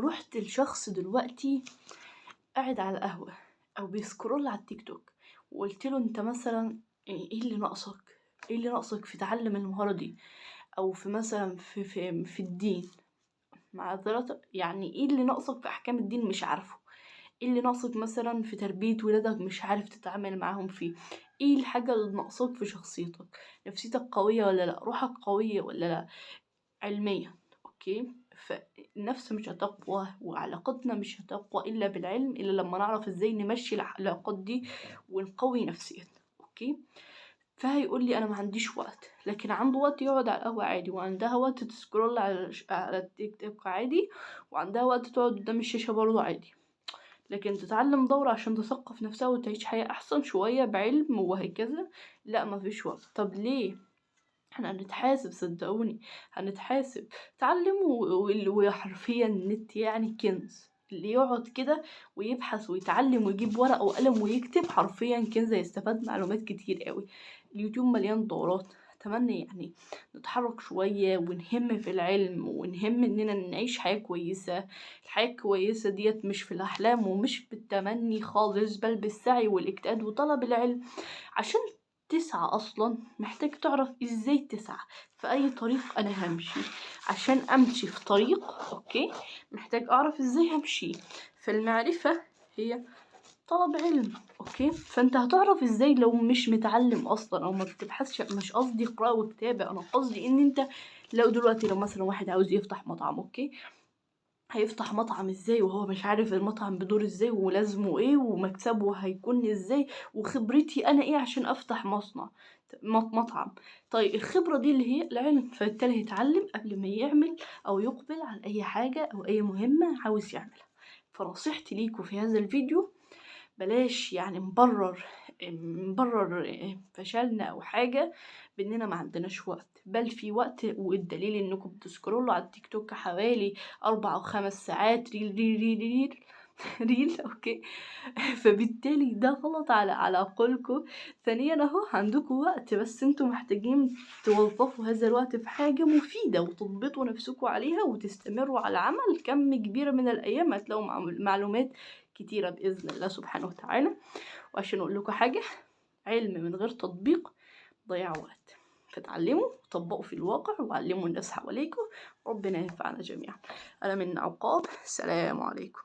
رحت لشخص دلوقتي قاعد على القهوة أو بي scroll على التيك توك وقلت له أنت مثلا إيه اللي ناقصك؟ إيه اللي ناقصك في تعلم المهارة دي؟ أو في مثلا في الدين، معذرة، يعني إيه اللي ناقصك في أحكام الدين مش عارفه؟ إيه اللي ناقصك مثلا في تربية ولادك مش عارف تتعامل معاهم فيه؟ إيه الحاجة اللي ناقصاك في شخصيتك؟ نفسيتك قوية ولا لأ؟ روحك قوية ولا لأ؟ علميا، okay؟ فالنفس مش هتقوى وعلاقتنا مش هتقوى إلا بالعلم، إلا لما نعرف إزاي نمشي العلاقات دي ونقوي نفسيتنا، okay؟ فهيقول لي أنا ما عنديش وقت، لكن عنده وقت يقعد على القهوة عادي، وعندها وقت ت scroll على التيك توك عادي، وعندها وقت تقعد قدام الشاشة برضه عادي، لكن تتعلم دورة عشان تثقف نفسها وتعيش حياة أحسن شوية بعلم وهكذا، لا مفيش وقت. طب ليه؟ احنا هنتحاسب، صدقوني هنتحاسب. تعلموا، وحرفيا النت يعني كنز، اللي يقعد كده ويبحث ويتعلم ويجيب ورقة وقلم ويكتب حرفيا كنز، هيستفاد معلومات كتير قوي. اليوتيوب مليان دورات. اتمنى يعني نتحرك شوية ونهم في العلم ونهم اننا نعيش حياة كويسة. الحياة الكويسة ديت مش في الاحلام ومش بالتمني خالص، بل بالسعي والاجتهاد وطلب العلم. عشان تسعى اصلا محتاج تعرف ازاي تسعى في اي طريق. انا همشي عشان امشي في طريق، okay، محتاج اعرف ازاي همشي. فالمعرفة هي طلب علم، okay؟ فانت هتعرف ازاي لو مش متعلم اصلا او ما بتبحثش؟ مش قصدي قراءة وكتابة، انا قصدي ان انت لو دلوقتي لو مثلا واحد عاوز يفتح مطعم، okay، هيفتح مطعم ازاي وهو مش عارف المطعم بدور ازاي ولازمه ايه ومكسبه هيكون ازاي وخبرتي انا ايه عشان افتح مصنع مطعم؟ طيب الخبرة دي اللي هي العلم، فبالتالي هيتعلم قبل ما يعمل او يقبل على اي حاجة او اي مهمة عاوز يعملها. فنصيحتي ليكوا في هذا الفيديو، بلاش يعني نبرر فشلنا او حاجة باننا ما عندناش وقت، بل في وقت، والدليل انكم بت scroll وا على التيك توك حوالي 4 أو 5 ساعات reel reel reel reel reel، okay؟ فبالتالي ده غلط على عقولكم. ثانيا اهو عندكم وقت، بس انتوا محتاجين توظفوا هذا الوقت في حاجة مفيدة وتضبطوا نفسكم عليها وتستمروا على العمل كم كبير من الايام، هتلاقوا معلومات كتيرة بإذن الله سبحانه وتعالى. وعشان أقول لكم حاجة، علم من غير تطبيق ضياع وقت، فتعلموا وطبقوا في الواقع وعلموا الناس حواليكم، ربنا ينفعنا جميعا. أنا من عقاب، السلام عليكم.